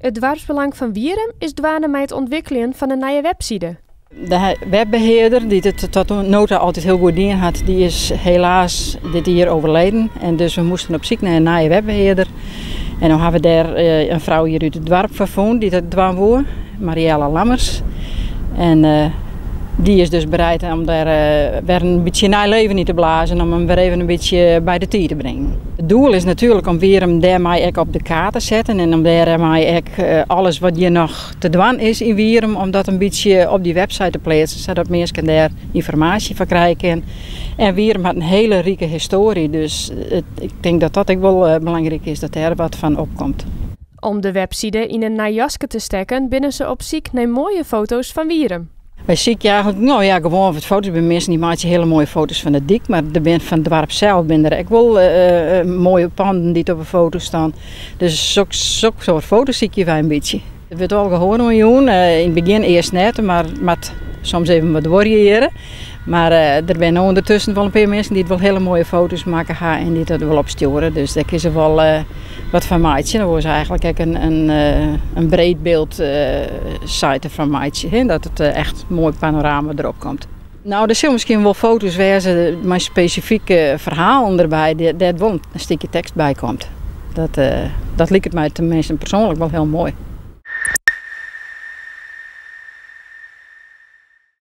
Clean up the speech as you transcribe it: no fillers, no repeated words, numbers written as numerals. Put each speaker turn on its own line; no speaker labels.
It doarpsbelang fan Wierum is dwaande mei it ûntwikkeljen fan in nije webside.
De webbehearder, dy't it tot no ta altyd hiel goed dien hat, dy is helaas dit jier overleden. En dus we moasten op syk nei in nije webbehearder. En no ha we dêr in frou hjir út it doarp foar fûn dy't dat dwaan woe, Marielle Lammers. En dy is dus bereid om dêr wer in bytsje nij leven yn te blazen, om him wer even in bytsje by de tiid te bringen. It doel is natuerlik om Wierum dêrmei ek op de kaart te setten en om dêrmei ek alles wat hjir noch te dwaan is yn Wierum, om dat in bytsje op dy website te pleatsen, sadat minsken dêr ynformaasje foar krije kinne. En Wierum hat in hiele rike histoarje, dus ik tink dat dat ek wol belangryk is, dat dêr wat fan opkomt.
Om de webside yn in nij jaske te stekken binne se op syk nei moaie foto's fan Wierum.
Wy sykje eigentlik, no ja, gewoan wat foto's. Der binne minsken dy't meitsje hiele moaie foto's fan de dyk, mar der binne fan it doarp sels binne der ek wol moaie panden dy't op de foto stean. Dus sok soart foto's sykje wy in bytsje. Der wurdt al gehoar oan jûn. Yn it begjin earst net, mar moat soms even wat duorje hjir. Mar der binne ûndertusken wol in pear minsken dy't wol hiele moaie foto's makke ha en dy't dat wol opstjoere. Dus dêr kinne se wol wat fan meitsje. Dan wolle se eigentlik ek in breedbyld site derfan meitsje, hè, dat it echt moai panorama derop komt. No, der sille miskien wol foto's wêze mei spesifike ferhalen derby, dêr't wol in stikje tekst by komt. Dat liket my teminsten persoanlik wol hiel moai.